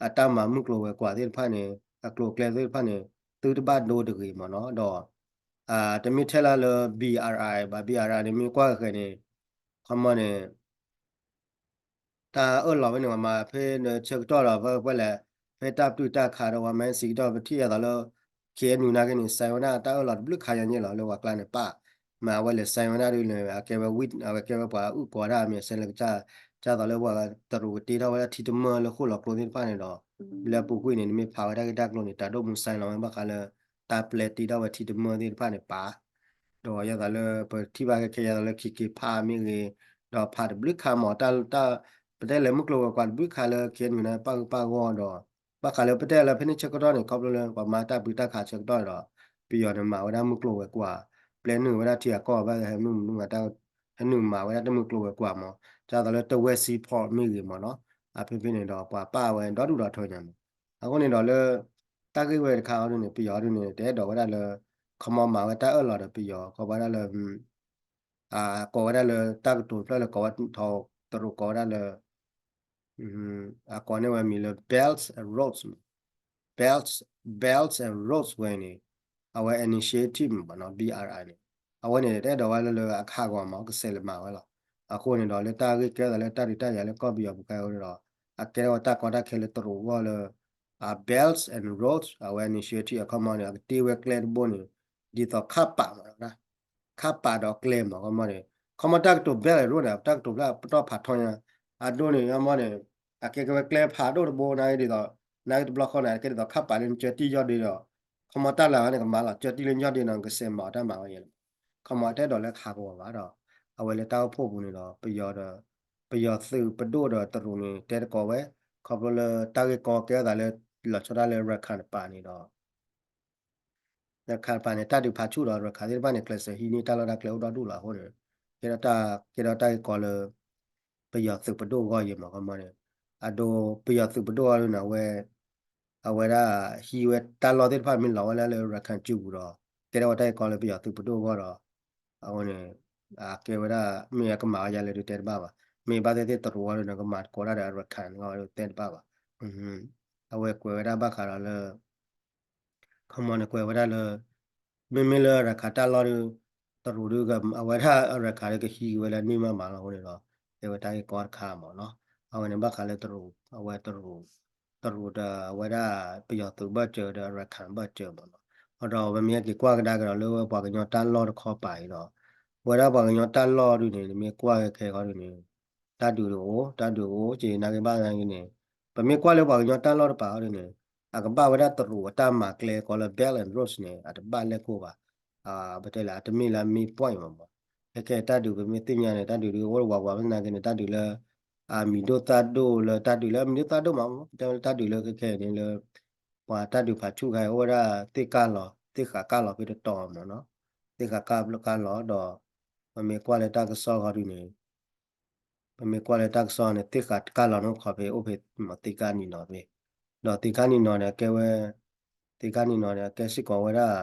အတၢ်မၤမုၢ်ကျိၤဝဲၤကွာ်သ့ၣ်တဖၣ်န့ၣ် အကျိၤအကျဲသ့ၣ်တဖၣ်န့ၣ် သုတဘၣ်ဒိတဂ့ၤမ့ၢ်နီၤ ဒီး တမ့ၢ်ထဲလၢလၢ BRI ဘၣ် BRI န့ၣ် မ့ၢ်ကွၢ်ဃဲၤန့ၣ် ခီမီန့ၣ် တၢ်အၢၣ်လီၤဝဲန့ၣ် ပှၤမၤဖဲဆၢကတီၢ်ဒီး ဖဲလဲၣ် ဖဲတၢ်ပတုာ်တၢ်ခးဒီး ပှၤမၤ NCA ကတီၢ် ပထံၣ်အသိးလၢ KNU နာ်က့န့ၣ် sign ဝဲဒၣ်တၢ်အၢၣ်လီၤတဘျုးခါညါန့ၣ်လီၤ လၢပှၤကျါန့ၣ်ပာ် မ့ၢ်အဝဲလဲၤ sign ဝဲဒၣ်ဒ်န့ၣ် အကဲဝဲ ဝံ အဝဲကဲဝဲပှၤအုၣ်ကီၤဒၣ်မ့ၢ် sign လၢကစၢ် ဒ်သိးလၢပှၤတရူးကတ့ထီၣ်ဝဲဒၣ်ထံတမၢလၢဃိၣ်လီၤကျိသ့ၣ်တဖၣ်န့ၣ်ဒီး လၢပူၤကွံာ်န့ၣ် နမ့ၢ်ဖးဝဲဒၣ်က့ၤတၢ်ကျိၤန့ၣ် တၢ်ဒိၣ်မူ sign လီၤဝဲဘၣ်ဃးလၢ တၢ်ပျဲတ့ထီၣ်ဝဲထံတမၢသ့ၣ်တဖၣ်န့ၣ်ပာ် ဒီးယသးလၢပထံၣ်ဘၣ်ခဲခဲယသးလၢခံက့ၤဖးမ့ၢ်ဂ့ၤ, ဒီးဖးတဘျုးခါမး တၢ် တၢ် ပတဲလဲၤမုၢ်ကျိၤဝဲၤကွာ်တဘျုးခါလၢ KNU န့ၣ် ပာ်ဂုၢ်ပာ်ဂီၢ်ဒီး ဘၣ်ဃးလၢပတဲလၢဖဲန့ၣ်ဆၢကတီၢ်န့ၣ် ခီဖျိလၢပှၤမၤတၢ်ပတုာ်တၢ်ခးဆၢကတီၢ်ဒီး ပယီၤန့ၣ်မၤဝဲဒၣ်မုၢ်ကျိၤဝဲၤကွာ် ပျဲနုာ်ဝဲဒၣ်ထံဂၤကီၢ်ဂၤဘၣ်ဟဲနုာ်မနုၤဂၤတၢ် ဟဲနုာ်မၤဝဲဒၣ်တၢ်မုၢ်ကျိၤဝဲၤကွာ်မး ဒ်သိးလၢတဝဲ seaport မ့ၢ်ဂ့ၤမးနီၤ အဖဲဖဲန့ၣ်ဒီးပှၤပာ်ဝဲဒီဒူၣ်ဒီထၢညါမး အဃိန့ၣ်ဒီးလၢ တၢ်ဂ့ၢ်ဝဲတခါအီၤဒ်န့ၣ် ပယီၤဒ်န့ၣ် တအဲၣ်ဒိးဝဲဒၣ်လၢ ခီမီမၤဝဲတၢ်အၢၣ်လီၤဒီးပယီၤ ကိးဝဲဒၣ်လၢ ကိးဝဲဒၣ်လၢတၢ်ကတိၤတဖျၢၣ်လၢကိးဝဲ တရူးကိးဝဲဒၣ်လၢ အကိးန့ၢ်ဝဲမံၤလၢ Belt and Roads, Belt, Belt and Roads ဝဲန့ၣ် အဝဲ initiative မးနီၤ BRI န့ၣ် အဝဲန့ၣ် တအဲၣ်ဒိးဝဲလၢလၢအခးဂီၤမး ကစဲးလၢမၤဝဲလီၤ. အဃိန့ၣ်ဒီး လၢတၢ်ဂ့ၢ်ကဲထီၣ်သးလၢတၢ်ဒုးတၢ်ယၤလၢကီၢ်ပယီၤပူၤခဲအံၤန့ၣ်ဒီး အကဲထီၣ်ဝဲတၢ်ကီတၢ်ခဲလၢတရူးအဂီၢ်လၢ Belt and Roads အဝဲ initiative အခီမီန့ၣ် အကတ့ဝဲကျဲတဘိန့ၣ် ဒ်သိးခးပာ်မး ခးပာ်ဒီးကျဲမး ခီမီန့ၣ် ခီမီတၢ်ကတိၤ Belt and Road န့ၣ် တၢ်ကတိၤဖျါပတီၢ်ဖးထီညါ အဒိန့ၣ် ခီမီန့ၣ် အကဲကဲဝဲကျဲဖးဒိၣ်တဘိ နာ်က့ဒ်သိး နာ်က့တဘျီဃီန့ၣ် အကဲဒ်သိးခးပာ်လၢနကၢတံၢ်ယီၢ်ဒ့ဒီး ခီမီတၢ်လၢန့ၣ်ကမၤလီၤ ကၢတံၢ်လၢယီၢ်ဒ့ဒီး ကစဲးမၤအီၤတၢ်မၤဝဲယဲလီၤ. ခီမီတအဲၣ်ဒိးလၢခးကဝီၤဘၣ်ဒီး အဝဲလၢတၢ်အိၣ်ဖှိၣ်ပူၤန့ၣ်ဒီး ပယီၤဒီး ပယီၤသုးပဒိၣ်ဒီးတရူးန့ၣ် တဲသကိးဝဲ ခီဖျိလၢတၢ်ဂ့ၢ်ကီကဲထီၣ်သးလၢ လီၤဆီဒၣ်တၢ်လၢ ရခၢၣ် တပၤန့ၣ်ဒီး ရခၢၣ်တပၤန့ၣ် တၢ်ဒုးဖးဆူၣ်ဒီး ရခၢၣ်သ့ၣ်တဖၣ်န့ၣ် ကျဲးစၢးဟံးန့ၢ်တၢ်လီၢ်တၢ်ကျဲအိၣ်ဒီဒူၣ်လီၤအဃိန့ၣ် ကဲထီၣ်တၢ် ကဲထီၣ်တၢ်ဂ့ၢ်ကီလၢ ပယီၤသုးပဒိၣ်အဂီၢ်ယဲမး ခီမီန့ၣ် အဒိ ပယီၤသုးပဒိၣ်အဂီၢ်န့ၣ် အဝဲ အဝဲဒၣ်ဟံးဝဲတၢ်လီၢ်သ့ၣ်တဖၣ်မ့ၢ်လီၤဝဲဒၣ်လၢ ရခၢၣ် ကၠူပူၤဒီး ကဲထီၣ်ဝဲတၢ်ဂ့ၢ်ကီလၢပယီၤသုးပဒိၣ်အဂီၢ်ဒီး အဃိန့ၣ် အကဲဝဲဒၣ် မ့ၢ်အကမၤဝဲယဲလဲၣ်ဒုးတဲတဘၣ်ဘၣ်. မ့ၢ်ဘၣ်သ့ၣ်သ့ၣ်တရူးအဂီၢ်ဒုးန့ၣ် ကမၤသကိးတၢ်ဒီး ရခၢၣ် အဂီၢ်ဒုးတဲတဘၣ်ဘၣ်. အဝဲကွဲးဝဲဒၣ်ဘၣ်ဃးဒီးလၢ ခီမီန့ၣ်ကွဲးဝဲဒၣ်လၢ မ့မ့ၢ်လၢရခၢၣ်တၢ်လီၢ်ဒုး တရူးဒုး အဝဲဒၣ်ရခၢၣ်ဒုးကဟံးက့ၤဝဲလၢန့ၢ်မးမးလီၤအဃိန့ၣ်ဒီး တဲဝဲတၢ်ဂ့ၢ်ကီတခါမးနီၤ. အဝဲန့ၣ်ဘၣ်ဃးလၢတရူး အဝဲတရူး တရူးဒီးအဝဲဒၣ်ပယီၤသုးဘၢၣ်စၢၤဒီးရခၢၣ်ဘၢၣ်စၢၤမးနီၤ. ဒီးပမ့ၢ်ဟဲက့ၤကွၢ်ကဒါက့ၤဒီးလၢပှၤကညီတၢ်လီၢ်တခီပၤအံၤဒီး ဝဲဒၣ်ပှၤကညီတၢ်လီၢ်ဒုးန့ၣ် နမ့ၢ်ကွၢ်ခဲခဲအံၤဒုးန့ၣ် တၢ်ဒုးအိၣ် တၢ်ဒုးအိၣ် က့ၤနာ်က့ဘၣ်နာ်က့န့ၣ် ပမ့ၢ်ကွၢ်လၢပှၤကညီတၢ်လီၢ်တပၤအံၤဒုးန့ၣ် အကဘၣ်ဝဲဒၣ်တရူးအတၢ်မၤကျဲကိးလၢ Belt and Road န့ၣ် အတဘၣ်လဲၢ်ကိၢ်ဘၣ်. ပတဲလၢအတမ့ၢ်လၢအ main point မးမး ခဲခဲတၢ်ဒုးပမ့ၢ်သ့ၣ်ညါန့ၣ် တၢ်ဒုးဒုးအိၣ်ဝးဝးမ့ၢ်နာ်က့န့ၣ် တၢ်ဒုးလၢ အမံၤဒိၣ်သၣ်ဒိၣ်လၢတၢ်ဒုးလၢအမံၤဒိၣ်သၣ်ဒိၣ်မး ပတဲလၢတၢ်ဒုးလၢခဲခဲအံၤန့ၣ်လၢ ပှၤတၢ်ဒုးဖးဆူၣ်ခါအံၤအိၣ်ဝဲဒၣ်သ့ၣ်ကၢ်လီၤ သ့ၣ်ဃးကၢ်လီၤဖဲတတီၤမးနီၤ. သ့ၣ်ဃးကၢ်လီၤဒီး ပမ့ၢ်ကွၢ်လၢတၢ်ကစီၣ်ဃီဒုန့ၣ် ပမ့ၢ်ကွၢ်လၢတၢ်ကစီၣ်န့ၣ် သ့ၣ်ဃးတကၢ်လီၤနီၢ်ခီဖဲအိၣ်ဖဲမ့ၢ်သ့ၣ်ကၢ်နံၤနီၤဖဲ ဒီးသ့ၣ်ကၢ်နံၤနီၤန့ၣ် အကဲဝဲ သ့ၣ်ကၢ်နံၤနီၤန့ၣ် အကဲစ့ၢ်ကီးဝဲဒၣ်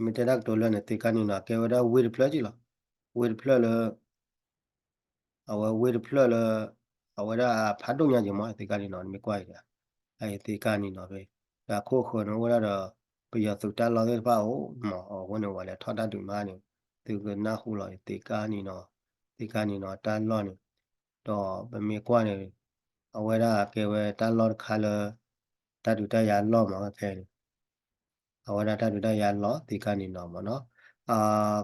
မ့ၢ်တဲတၢ်ကတိၤလၢန့ၣ် သ့ၣ်ကၢ်နံၤနီၤ အကဲဝဲဒၣ်ဝ့ၢ်တဖျၢၣ်က့လီၤ. ဝ့ၢ်တဖျၢၣ်လၢ အဝဲဝ့ၢ်တဖျၢၣ်လၢ အဝဲဒၣ်ဖးဒိၣ်ညါက့ၤမး သ့ၣ်ကၢ်နံၤနီၤ နမ့ၢ်ကွၢ်အံၤ အသ့ၣ်ကၢ်နံၤနီၤဖဲ ဒီးအခိၣ်ဃၢၤန့ၣ်အိၣ်ဝဲဒၣ်ဒီး ပယီၤသုးတၢ်လီၢ်သ့ၣ်တဖၣ်အိၣ်မး အဃိန့ၣ် ဝဲလဲၤထီၣ်တၢ်ဒုးမးန့ၣ် သုကနၢ်ဟူလီၤ သ့ၣ်ကၢ်နံၤနီၤ သ့ၣ်ကၢ်နံၤနီၤတၢ်လီၢ်န့ၣ် ဒီးပမ့ၢ်ကွၢ်န့ၣ် အဝဲဒၣ်ကဲဝဲတၢ်လီၢ်တခါလၢ တၢ်ဒုးတၢ်ယၤလီၢ်မးခဲခဲန့ၣ် အဝဲဒၣ်တၢ်ဒုးတၢ်ယၤလီၢ်သ့ၣ်ကၢ်နံၤနီၤမးနီၤ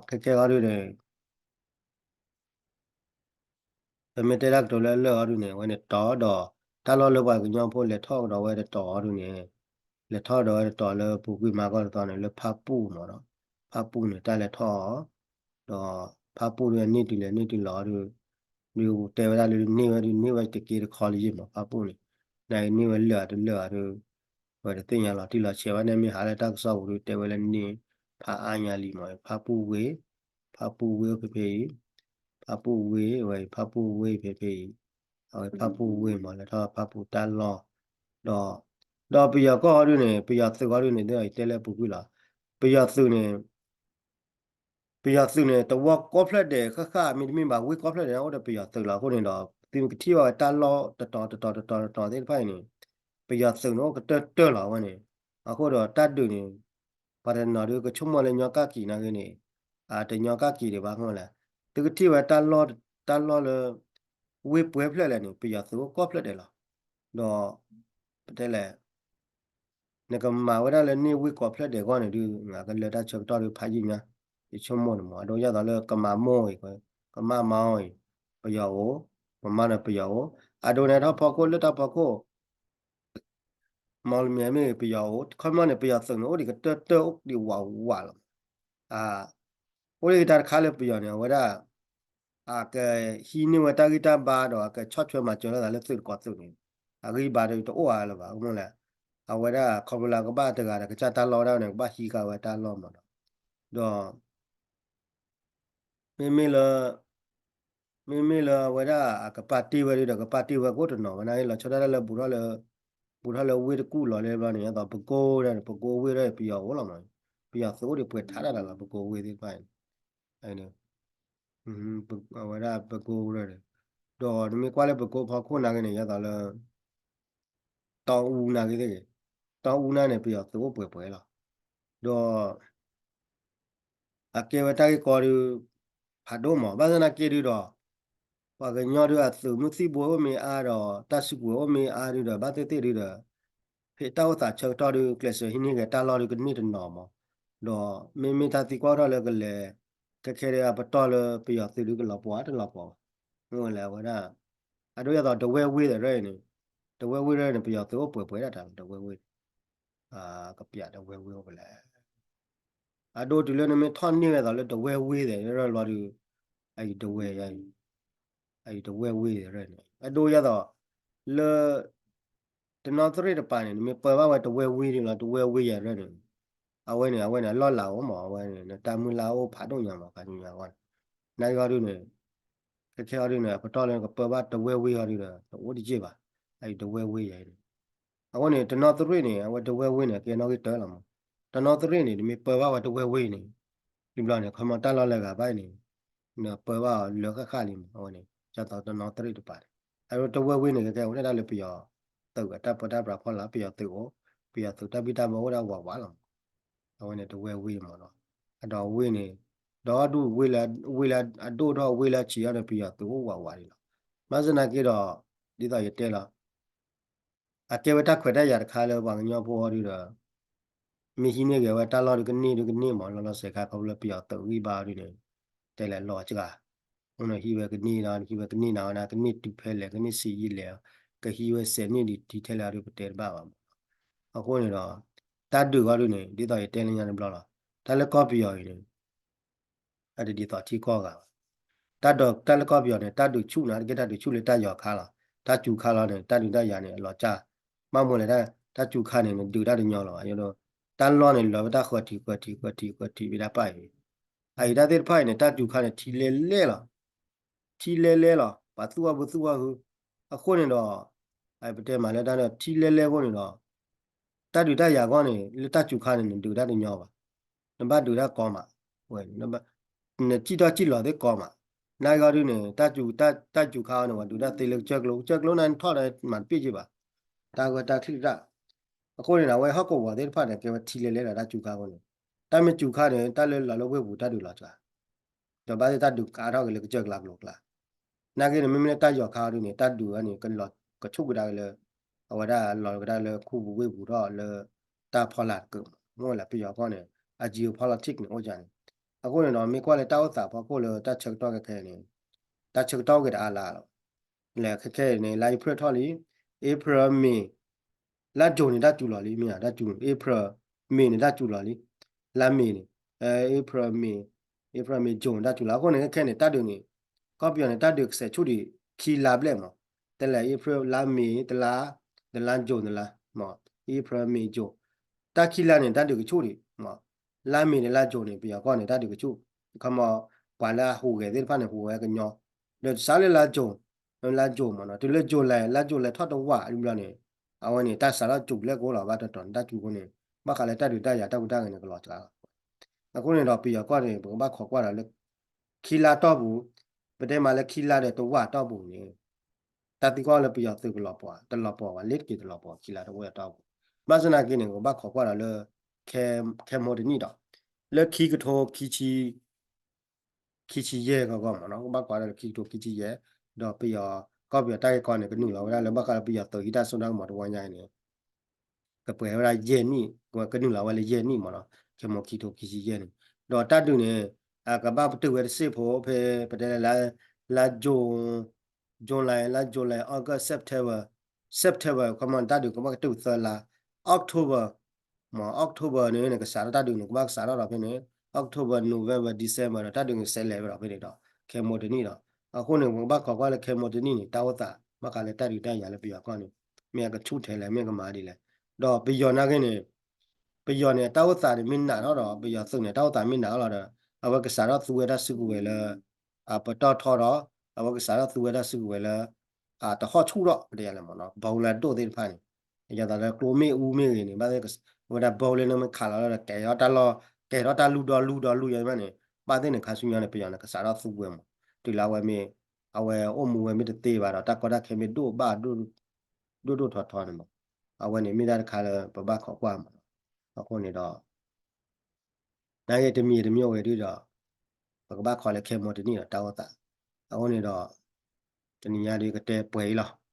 ခဲခဲအံၤဒုန့ၣ် ပမ့ၢ်တဲတၢ်ကတိၤလၢအလၢၢ်အီၤဒုန့ၣ် အဝဲန့ၣ်တီဒီး တၢ်လီၢ်လၢပှၤကညီဖိလဲၤထီၣ်ကဒီးဝဲတတီၤအီၤဒုန့ၣ် လဲၤထီၣ်ကဒီးဝဲတတီၤလၢပူၤကွံာ်မၤကီၢ်တသီန့ၣ် လၢဖၣ်ပူၣ်မးဒီး ဖၣ်ပူၣ်န့ၣ် တၢ်လဲၤထီၣ်အီၤ ဒီးဖၣ်ပူၣ်ဒုန့ၢ်တုၤလဲၤန့ၢ်တုၤလီၤအီၤဒု ဒုတဲဝဲဒၣ်လၢန့ၢ်ဝဲဒုန့ၢ်ဝဲတက့တခီလၢယ့ၢ်မး ဖၣ်ပူၣ်န့ၣ် နာ်က့န့ၢ်ဝဲလၢာ်အတလၢာ်အီၤဒု ပတသ့ၣ်ညါလီၤတံၢ်လီၤဆဲးဘၣ်န့ၣ် မ့ၢ်ဟးလၢတၢ်ကစီၣ်ပူၤဒု တဲဝဲလၢန့ၢ်ဖးအါညါလံမး ဖၣ်ပူၣ်ဝ့ၢ် ဖၣ်ပူၣ်ဝ့ၢ်အိၣ်ဖဲဖဲအံၤ ဖၣ်ပူၣ်ဝ့ၢ်ဝဲအံၤ ဖၣ်ပူၣ်ဝ့ၢ်ဖဲဖဲအံၤ အဝဲဖၣ်ပူၣ်ဝ့ၢ်မး လဲၤထီၣ်ဖၣ်ပူၣ်တၢ်လီၢ် ဒီး ဒီးပယီၤကီၢ်အီၤဒုန့ၣ် ပယီၤသုးအီၤဒုန့ၣ် ဒ်ယတဲလၢပူၤကွံာ်လီၤ ပယီၤသုးန့ၣ် ပယီၤသုးန့ၣ် တဝီကိးဖျၢၣ်ဒဲးဃၣ်ဃၣ် မ့တမ့ၢ်ဘၣ်ဝ့ၢ်ကိးဖျၢၣ်ဒဲးန့ၣ် အိၣ်ဒီးပယီၤသုးလီၤ. အဃိန့ၣ်ဒီး သုကထံၣ်ဘၣ်ဝဲတၢ်လီၢ်တတီၤတတီၤတတီၤတတီၤသ့ၣ်တဖၣ်အံၤန့ၣ် ပယီၤသုးန့ၣ်အိၣ်ကတၢၢ်တၢၢ်လီၤဝဲန့ၣ်. အဃိဒီးတၢ်ဒုးန့ၣ် ပှၤတနီၤဒုကဆိကမိၣ်လၢညီကၣ်ကံၤနာ်ဂ့ၤန့ၣ် တညီကၣ်ကံၤဒံးဘၣ်အဃိလဲၣ်. သုကထံၣ်ဝဲတၢ်လီၢ် တၢ်လီၢ်လၢ ဝ့ၢ်ပှဲၤဖျၢၣ်လဲၣ်န့ၣ် ပယီၤသုးအိၣ်ကိးဖျၢၣ်ဒဲးလီၤ. ဒီး ပတဲလဲၣ် နကမၤဝဲဒၣ်လၢန့ၢ်ဝ့ၢ်ကိးဖျၢၣ်ဒဲးအဂီၢ်န့ၣ်ဒုး အကလၢတၢ်ဆၢကတီၢ်ဒုးဖးယံာ်ညါ, ယဆိကမိၣ်န့ၣ်မး အဒိဒ်သိးလၢကမၤမိၢ်အံၤ, ကမၣ်မါအံၤ, ပယီၤအိၣ်, ပမါန့ၣ်ပယီၤအိၣ်, အဒိန့ၣ်ထီၣ်ဖီခိၣ်လၢတၢ်ဖီခိၣ်, မီၣ်လမံၤမ့ၢ်ဂ့ၤ ပယီၤအိၣ်, ခီမီန့ၣ် ပယီၤသုးန့ၣ် အိၣ်ဒံးကတၢၢ်တၢၢ်အိၣ်ဒံးဝးဝးလီၤ. အ အိၣ်ဒံးတၢ်တခါလၢပယီၤန့ၣ် အဝဲဒၣ် အကဟံးန့ၢ်ဝဲတၢ်ဂံၢ်တၢ်ဘါဒီး အကဆီၣ်ထွဲမၤစၢၤလိာ်သးလၢသုးတကိးသုးန့ၣ် အဂံၢ်ဘါတအိၣ်အါလၢၤဘၣ်. အမ့ၢ်လဲၣ် အဝဲဒၣ်ခီဖျိလၢကဘၣ်တဂၤဒီးကစၢ်တၢ်လီၢ်ဝဲဒၣ်န့ၣ် ကဘၣ်ဟံးဃာ်ဝဲတၢ်လီၢ်မးဒီး ဒီး မ့မ့ၢ်လၢ မ့မ့ၢ်လၢအဝဲဒၣ်အကပာ်တ့ၢ်ဝဲဒၣ်ဒီး ကပာ်တ့ၢ်ဝဲကအိၣ်တနီၤဝဲဒၣ် လီၤဆီဒၣ်တၢ်လၢ ဘူးထီၣ်လၢဝ့ၢ်တကူၣ်လီၤလၢဘျီန့ၣ် ဒ်သိးပကိဒၣ်န့ၣ် ပကိဝ့ၢ်ဒၣ် ပယီၤအိၣ်လီၤမး, ပယီၤသုးအိၣ်ဒံးပှဲၤထးဒၣ်လီၤ ပကိဝ့ၢ်သ့ၣ်တဖၣ်န့ၣ် အဝဲဒၣ်ပကိဒၣ်န့ၣ် ဒီးနမ့ၢ်ကွၢ်လၢပကိဖီခိၣ်နာ်ဂ့ၤန့ၣ် ဒ်သိးလၢ တီအူနာ်ဂ့ၤသ့ၣ်ဂ့ၤ, တီအူနာ်န့ၣ် ပယီၤသုးအိၣ်ပှဲၤပှဲၤလီၤ. ဒီး အကဲဝဲတၢ်ဂ့ၢ်ကီဒုး ဖးဒိၣ်မး ဘၣ်ဆၣ်သနာ်က့ဒုးဒီး ပှၤကညီဒုးအသုးမုၢ်သံၣ်ဘိအိၣ်မ့ၢ်အါဒီး တၢ်စုကဝဲၤအိၣ်မ့ၢ်အါဒုးဒီး ဘၣ်သ့ၣ်သ့ၣ်ဒုးဒီး ဖဲတၢ်အိၣ်သးဆၢကတီၢ်ဒုး ကျဲးစၢးဟံးန့ၢ်က့ၤတၢ်လီၢ်ဒုးကန့ၢ်တနီၤမး, ဒီးမ့မ့ၢ်တၢ်သံကွၢ်ထီၣ်လၢကလဲၤ ခဲခဲဒုးအပတီၢ်လၢပယီၤသုးဒုးကလီၤပှီၢ်တလီၤပှီၢ်ဘၣ်. မ့ၢ်ဝဲလၢအဝဲဒၣ် အဒိဒ်သိးတဝဲဝ့ၢ်ဒီးရၢၢ်အံၤန့ၣ်, တဝဲဝ့ၢ်ရၢၢ်န့ၣ် ပယီၤသုးအိၣ်ပှဲၤပှဲၤဒၣ်တၢ်လီၤ တဝဲဝ့ၢ်န့ၣ် ကပျးတဝဲဝ့ၢ်အိၣ်ပလဲၣ်. အဒိတုၤလၢနမ့ၢ်ထီၣ်န့ၢ်ဝဲသိးလၢတဝဲဝ့ၢ်သ့ၣ်ရၢၢ်လီၤဒုး အအံၤတဝဲယၤအံၤ, အအံၤတဝဲဝ့ၢ်သ့ၣ်ရၢၢ်န့ၣ် အဒိယၤသိး လၢ တနီသရံၣ်တပၤန့ၣ် နမ့ၢ်ပၢဘၣ်ဝဲတဝဲဝ့ၢ်ဒုးလီၤ တဝဲဝ့ၢ်ယၤရၢၢ်န့ၣ် အဝဲန့ၣ် အဝဲန့ၣ် အလီၢ်လၤအိၣ်မး အဝဲန့ၣ် နတၢ်မုၢ်လၢ်အိၣ်ဖးဒိၣ်ညါမး ခါဆူညါအဂီၢ်န့ၣ် နာ်ဂ့ၤအီၤဒုးန့ၣ် ခဲခဲအီၤဒုးန့ၣ် အပတီၢ်လၢနကပၢဘၣ်တဝဲဝ့ၢ်အီၤဒုးဒီး တအိၣ်တယံာ်ဘၣ်. အအံၤတဝဲဝ့ၢ်ယၤအံၤန့ၣ် အဃိန့ၣ် တနီသရံၣ်န့ၣ် အဝဲတဝဲဝ့ၢ်န့ၣ် ကဲနီၣ်ဂံၢ်တၢလီၤမး. တနီသရံၣ်န့ၣ် နမ့ၢ်ပၢဘၣ်ဝဲတဝဲဝ့ၢ်န့ၣ် တဘျီန့ၣ် ခီမီတၢ်လီၢ်လၢဂၤဘၣ်အံၤန့ၣ် နပၢဘၣ်အီၤလၢဃၣ်ဃၣ်လံမး အဝဲန့ၣ် ဒ်သိးတနီသရံၣ်တပၤန့ၣ် အဝဲတဝဲဝ့ၢ်န့ၣ် ကဲကဲအိၣ်ဒၣ်လၢပယီၤသုးအတၢ်ပၢတၢ်ပြးဖီလာ် ပယီၤသုးအိၣ် ပယီၤသုးတၢ်ဘံၣ်တၢ်ဘၢအိၣ်ဒၣ်ဝးဝးလီၤမး. အဝဲန့ၣ်တဝဲဝ့ၢ်မးနီၤ အဒီးဝ့ၢ်န့ၣ် ဒီဒူၣ်ဝ့ၢ်လၢ ဝ့ၢ်လၢအဒိၣ်ထီၣ်ဝ့ၢ်လၢအဆံးထီၣ်န့ၣ် ပယီၤသုးအိၣ်ဝးဝးဒံးလီၤ. ဘၣ်ဆၣ်သနာ်က့ဒီး ဒ်သိးယတဲလီၤ အကဲဝဲတၢ်ခွဲးတၢ်ယာ်တခါလၢပှၤကညီဖိအီၤဒုးဒီး မ့ၢ်ဟံးန့ၢ်ဂ့ၤဝဲတၢ်လီၢ်ဒုးကန့ၢ်ဒုးကန့ၢ်မး လီၤလီၤဆဲးခါ ခီဖျိလၢပယီၤသုးဂံၢ်ဘါအီၤဒုးန့ၣ် တဲလဲၤလီၤစှၤ အဃိန့ၣ်ဟံးဝဲကန့ၢ်ဒီး ဟံးဝဲကန့ၢ်နၤဝဲဒၣ် ကန့ၢ်တုၤဖဲလဲၣ် ကန့ၢ်ဆံးယံာ်လဲၣ် ကဟံးဝဲစဲးန့ၢ်ဒံးထံထဲလဲၣ်အီၤဒုး ပတဲတဘၣ်ဘၣ်မး. အဃိန့ၣ်ဒီး တၢ်ဒုးအီၤဒုးန့ၣ် ဒ်သိးယတဲလၢညါတဘျီလီၤ တၢ်လၢကီၢ်ပယီၤအံၤန့ၣ် အတဒ်သိးထံကီၢ်ဂၤဘၣ်. တၢ်ဒုး တၢ်လၢကီၢ်ပယီၤန့ၣ် တၢ်ဒုးဆူၣ်န့ၣ် တကဲတၢ်ဒုးဆူၣ်လၢတၢ်ယီၤခါလီၤ. တၢ်စူၤခါလီၤန့ၣ် တၢ်ဒုးတၢ်ယၤန့ၣ် အလီၤစၢ်. ဘၣ်မနုၤလဲၣ် တၢ်စူၤခါန့ၣ် နဒုးတၢ်တညီလီၤဘၣ်. တၢ်လီၢ်န့ၣ် လီၤဝဲတၢ်ဃၢၤထံး ဃၢၤထံး ဃၢၤထံး ဃၢၤထံး ဝဲဒၣ်ပၢ်အံၤ အအံၤတၢ်သ့ၣ်တဖၣ်အံၤန့ၣ် တၢ်စူၤခါန့ၣ် ထံလဲလဲလီၤ. ထံလဲလဲလီၤ ပှၤသူၣ်အီၣ်ဘုသူၣ်အီၣ်ဟု, အဃိန့ၣ်ဒီး ပတဲမးလၢတၢ်ဒီးထံလဲလဲအဃိန့ၣ်ဒီး တၢ်ဒုးတၢ်ယၤအဂီၢ်န့ၣ် လၢတၢ်စူၤခါန့ၣ် နဒုးတၢ်တညီဘၣ်, နဘၣ်ဒုးတၢ်ကီမး, နစံၣ်ထီၣ်စံၣ်လီၤသ့ၣ်ကီမး, နာ်က့အီၤဒုန့ၣ် တၢ်စူၤခါအီၤန့ၣ် ပှၤဒုးတၢ်သ့လၢကစၢၢ်ကျိ, ကစၢၢ်ကျိန့ၣ်ထီၣ်ဒီးမၤတပ့ၢ်က့ဘၣ်, တၢ်ဂၢၢ်တၢ်ချံၣ်တၢ် အဃိန့ၣ်ဒီး အဝဲဟီၣ်ကဝီၤသ့ၣ်တဖၣ်န့ၣ် ကဲဝဲထံလဲလဲဒီးတၢ်စူၤခါအဃိန့ၣ်, တၢ်မ့ၢ်စူၤခါန့ၣ် တၢ်လၢလီၤလၢဝ့ၢ်ပူၤတၢ်ဒုးလီၤစှၤ, ဒီးဘၣ်သ့ၣ်တၢ်ဒုးကအါထီၣ်က့ၤလၢကစၢၢ်ကျါကျိၤကျါ, နာ်က့န့ၣ် မ့မ့ၢ်လၢတၢ်ယီၤခါအီၤဒုန့ၣ် တၢ်ဒုးအန့ၣ် ကလီၤကဆူၣ်ကဒါက့ၤလၢ အဝဲဒၣ်လီၤကဒါလၢခူပူၤဝ့ၢ်ပူၤထီၣ်လၢ တၢ်ဖီလာ်တကုးမး, မ့ၢ်ဝဲလၢပယီၤကီၢ်န့ၣ် အ geopolitics န့ၣ် အိၣ်ယၤန့ၣ်, အဃိန့ၣ်ဒီး မ့ၢ်ကွၢ်လၢတၢ်အိၣ်သးဖီခိၣ်လၢတၢ်ဆၢကတီၢ်ခဲခဲအံၤန့ၣ် တၢ်ဆၢကတီၢ်အိၣ်က့ၤတအါလၢ်လီၤ. လၢခဲခဲအံၤန့ၣ် လါ April ထီၣ်လံ, April May, လါ June န့ၣ် တၢ်စူၤလီၤလံ မ့ၢ်ဧါ, တၢ်စူၤ April May န့ၣ် တၢ်စူၤလီၤလံ, လါ May န့ၣ်, April May, April May June န့ၣ် တၢ်စူၤလီၤ. အဃိန့ၣ် ခဲခဲန့ၣ် တၢ်ဒုးန့ၣ် ကီၢ်ပယီၤန့ၣ် တၢ်ဒုးကဆဲးဆူၣ်ဒံးခံလါဘျဲၣ်မး, တလၢ April လါ May တလါ, တလါ June တလါမး, April May June တၢ်ခံလါန့ၣ် တၢ်ဒုးကဆူၣ်ဒံးမး, လါ May န့ၣ် လါ June န့ၣ် ပယီၤကီၢ်န့ၣ် တၢ်ဒုးကဆူၣ်, ခီမီ ပှၤလၢအဟူးဂဲၤသ့ၣ်တဖၣ်န့ၣ် ဟူးဂဲၤကညီ, ဒီးစးလၢလါ June, လါ June မးနီၤ, တုၤလၢ July, လါ July ထီၣ်တဝာ်လံဘျီန့ၣ်, အဝဲန့ၣ် တၢ်စးထီၣ်စူၤဘျဲၣ်ကအိၣ်လီၤ, ဘၣ်တတီၤန့ၣ် တၢ်စူၤအဃိန့ၣ် ဘၣ်ဃးလၢတၢ်ဒုးတၢ်ယၤတၢ်ဟူးတၢ်ဂဲၤန့ၣ် ကလီၤစှၤလီၤ. အဃိန့ၣ်ဒီး ပယီၤကီၢ်န့ၣ် ပကဘၣ်ခိးကွၢ်ဒီးလၢ ခံလါတီၢ်ပူၤ, ပတဲမးလၢခံလါဒီးတဝာ်တီၢ်ပူၤန့ၣ် တၢ်သံကွၢ်လၢပယီၤသုးကလီၤပှီၤ, တလီၤပှီၤဘၣ်, လ့ၤတက့ၤတလီၤပှီၤ ခံလါတဝာ်တီၢ်ပူၤ, ဘၣ်ဆၣ်သနာ်က့န့ၣ် ကဘၣ်ခိးကွၢ်ဒီးလၢ ခဲ, ခဲမိတနံၣ်ဒီး လၢခံကထိခံဆံ ခံဆံယဲၢ်ဂီၢ်ဂီၢ်မးနီၤ, ကဘၣ်ကွၢ်ဒီးလၢခံကထိခံဆံယဲၢ်, ဒီးပယီၤ, ကီၢ်ပယီၤတၢ်ဂ့ၢ်ကီန့ၣ် ကနုာ်လီၤဝဲဒၣ်လၢဘၣ်ဃးလၢပယီၤသုးဟံးတၢ်စိတၢ်ကမီၤတဝီညါအံၤန့ၣ် ကပှဲၤဝဲဒၣ်ယဲၢ်နံၣ်, ကနုာ်လီၤဝဲလၢယဲၢ်နံၣ်မးနီၤ, ခဲမိခံကထိခံဆံယဲၢ်န့ၣ်, ဒီးတၢ်ဒုးန့ၣ် ကဘၣ်ပတုာ်ဝဲတစ့ၢ်ဖိ ဖဲပတဲလၢ လါ June, July, လါ July, August, September, September ခီမီ တၢ်ဒုးကဘၣ်ကတုာ်သၢလါ, October, မ့ၢ် October န့ၣ် နကစးထီၣ်တၢ်ဒုးန့ၣ် ကဘၣ်ကစးထီၣ်ဒီးဖဲန့ၣ် October, November, December ဒီးတၢ်ဒုးန့ၣ် ဆဲးလဲၤဝဲဒီးဖဲန့ၣ်ဒီး ခဲမိတနံၣ်ဒီး အဃိန့ၣ် ပကဘၣ်ခိးကွၢ်လၢခဲမိတနံၣ်န့ၣ် တၢ်အိၣ်သး ဘၣ်ဃးလၢတၢ်ဒုးတၢ်ယၤလၢပယီၤကီၢ်န့ၣ် မ့ၢ်အကဆူၣ်ထဲလဲၣ် မ့ၢ်ကမၤဒ်လဲၣ်. ဒီးပယီၤနာ်က့န့ၣ် ပယီၤန့ၣ် တၢ်အိၣ်သးန့ၣ် မ့ၢ်နးထီၣ်ဒီး ပယီၤသုးန့ၣ် တၢ်အိၣ်သးမ့ၢ်နးထီၣ်လီၤဒီး အဝဲကစးထီၣ်သူဝဲတၢ်စုကဝဲၤလၢ အပတီၢ်ထီဒီး အဝဲကစးထီၣ်သူဝဲတၢ်စုကဝဲၤလၢ တဟီၣ်ဆူၣ်ထီၣ် ပတဲယၤလဲၣ်မ့ၢ်နီၤ ဘီလၢဒိၣ်သ့ၣ်တဖၣ်န့ၣ် ယသးလၢကျိမ့ၣ်အူမ့ၣ်ဂ့ၤန့ၣ် ဘၣ်သ့ၣ် ဝဲဒၣ်ဘီလၢနမ့ၢ်ခးလီၤလီၤဒီး ကဲထီၣ်တၢ်လီၢ် ကဲထီၣ်တၢ်လူၢ်ဒီလူၢ်ဒီလူၢ်ယၤမးန့ၣ် ဘၣ်သ့ၣ်န့ၣ် ခါဆူညါန့ၣ် ပယီၤန့ၣ် ကစးထီၣ်သူဝဲမး တုၤလၢအဝဲမ့ၢ် အဝဲအိၣ်မူဝဲမ့ၢ်တသ့ဘၣ်ဒီး တၢ်ကီတၢ်ခဲမ့ၢ်ဒိၣ်ဘၣ် ဒိၣ်ဒိၣ်ထီထီန့ၣ်မး အဝဲန့ၣ်မ့ၢ်တၢ်တခါလၢပဘၣ်ခိးကွၢ်မး အဃိန့ၣ်ဒီး နာ်က့တမံၤတမံၤအိၣ်ဝဲဒၣ်ဒီး ပကဘၣ်ခိးလၢခဲမိတနံၣ်ဒီးတၢ်အိၣ်သး အဃိန့ၣ်ဒီး တနံၤညါဒီးကတဲပှဲၤအံၤလီၤ.